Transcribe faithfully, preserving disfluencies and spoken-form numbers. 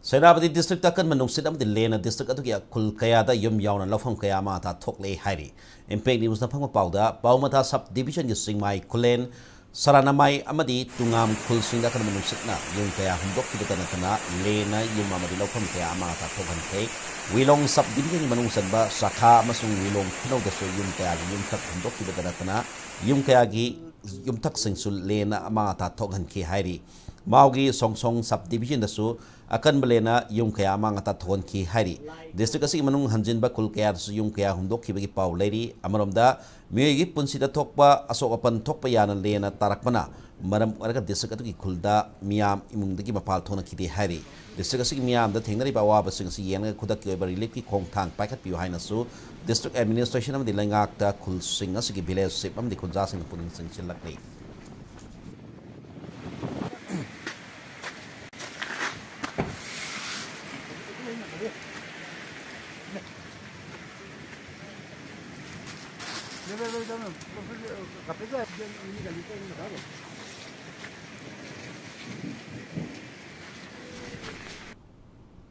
Senapati district ꯑꯀꯟꯕ ꯅꯨꯡꯁꯤꯠ ꯑꯃꯗꯤ ꯂꯦꯟꯅ ꯗꯤꯁꯇ꯭ꯔꯤꯛ ꯑꯗꯨꯒꯤ ꯈꯨꯜ ꯀꯌꯥꯗ ꯌꯨꯝ ꯌꯥꯎꯅ ꯂꯧꯐꯝ ꯀꯌꯥ ꯑꯃ ꯑꯊꯥ ꯊꯣꯛꯂꯦ ꯍꯥꯏꯔꯤ꯫ ꯏꯝꯄꯦꯛ ꯅ꯭ꯌꯨꯁꯅ ꯐꯪꯕ ꯄꯥꯎꯗ, ꯄꯥꯎꯃꯊꯥ ꯁꯕ ꯗꯤꯕꯤꯖꯟꯒꯤ ꯆꯤꯡꯃꯥꯏ ꯈꯨꯂꯦꯟ, ꯁꯔꯥꯅꯃꯥꯏ ꯑꯃꯗꯤ ꯇꯨꯉꯥꯝ ꯈꯨꯜꯁꯤꯡꯗ ꯑꯀꯟꯕ ꯅꯨꯡꯁꯤꯠꯅ ꯌꯨꯝ ꯀꯌꯥ ꯍꯨꯝꯗꯣꯛꯈꯤꯕꯇ ꯅꯠꯇꯅ ꯂꯦꯟꯅ ꯌꯨꯝ ꯑꯃꯗꯤ ꯂꯧꯐꯝ ꯀꯌꯥ ꯑꯃ ꯑꯊꯥ ꯊꯣꯛꯍꯟꯈ꯭ꯔꯦ꯫ ꯋꯤꯂꯣꯡ ꯁꯕ ꯗꯤꯕꯤꯖꯟꯒꯤ ꯃꯅꯨꯡ ꯆꯟꯕ ꯁꯥꯈꯥ ꯑꯃꯁꯨꯡ ꯋꯤꯂꯣꯡ ꯈꯨꯅꯧꯗꯁꯨ ꯌꯨꯝ ꯀꯌꯥꯒꯤ ꯌꯨꯝꯊꯛ ꯍꯨꯝꯗꯣꯛꯈꯤꯕꯇ ꯅꯠꯇꯅ ꯌꯨꯝ ꯀꯌꯥꯒꯤ ꯌꯨꯝꯊꯛꯁꯤꯡꯁꯨ ꯂꯦꯟꯅ ꯑꯃꯥꯡ ꯑꯇꯥ ꯊꯣꯛꯍꯟꯈꯤ ꯍꯥꯏꯔꯤ꯫ ꯃꯥꯎꯒꯤ ꯁꯣꯡꯁꯣꯡ ꯁꯕ ꯗꯤꯕꯤꯖꯟꯗꯁꯨ ꯑꯀꯟꯕ ꯂꯦꯟꯅ ꯌꯨꯝ ꯀꯌꯥ ꯑꯃꯥꯡ ꯑꯇꯥ ꯊꯣꯛꯍꯟꯈꯤ ꯍꯥꯏꯔꯤ꯫ ꯗꯤꯁꯇ꯭ꯔꯤꯛ ꯑꯁꯤꯒꯤ ꯃꯅꯨꯡ ꯍꯟꯖꯤꯟꯕ ꯈꯨꯜ ꯀꯌꯥꯗꯁꯨ ꯌꯨꯝ ꯀꯌꯥ ꯍꯨꯝꯗꯣꯛꯈꯤꯕꯒꯤ ꯄꯥꯎ ꯂꯩꯔꯤ꯫ ꯑꯃꯔꯣꯝꯗ, ꯃꯤꯑꯣꯏꯒꯤ ꯄꯨꯟꯁꯤꯗ ꯊꯣꯛꯄ ꯑꯁꯣꯛ ꯑꯄꯟ ꯊꯣꯛꯄ ꯌꯥꯅ ꯂꯦꯟꯅ ꯇꯥꯔꯛꯄꯅ ꯃꯔꯝ ꯑꯣꯏꯔꯒ ꯗꯤꯁꯇ꯭ꯔꯤꯛ ꯑꯗꯨꯒꯤ ꯈꯨꯜꯗ ꯃꯤꯌꯥꯝ ꯏꯃꯨꯡꯗꯒꯤ ꯃꯄꯥꯟ ꯊꯣꯛꯅꯈꯤꯗꯦ ꯍꯥꯏꯔꯤ꯫ ꯗꯤꯁꯇ꯭ꯔꯤꯛ ꯑꯁꯤꯒꯤ ꯃꯤꯌꯥꯝꯗ ꯊꯦꯡꯅꯔꯤꯕ ꯑꯋꯥꯕꯁꯤꯡ ꯑꯁꯤ ꯌꯦꯡꯂꯒ ꯈꯨꯗꯛꯀꯤ ꯑꯣꯏꯕ ꯔꯤꯂꯤꯐꯀꯤ ꯈꯣꯡꯊꯥꯡ ꯄꯥꯏꯈꯠꯄꯤꯌꯨ ꯍꯥꯏꯅꯁꯨ ꯗꯤꯁꯇ꯭ꯔꯤꯛ ꯑꯦꯗꯃꯤꯅꯤꯁꯇ꯭ꯔꯦꯁꯟ ꯑꯃꯗꯤ ꯂꯩꯉꯥꯛꯇ ꯈꯨꯜꯁꯤꯡ ꯑꯁꯤꯒꯤ ꯚꯤꯂꯦꯖ ꯆꯤꯐ ꯑꯃꯗꯤ ꯈꯨꯟꯖꯥꯁꯤꯡꯅ ꯄꯨꯛꯅꯤꯡ ꯆꯤꯡꯁꯤꯜꯂꯛꯂꯤ꯫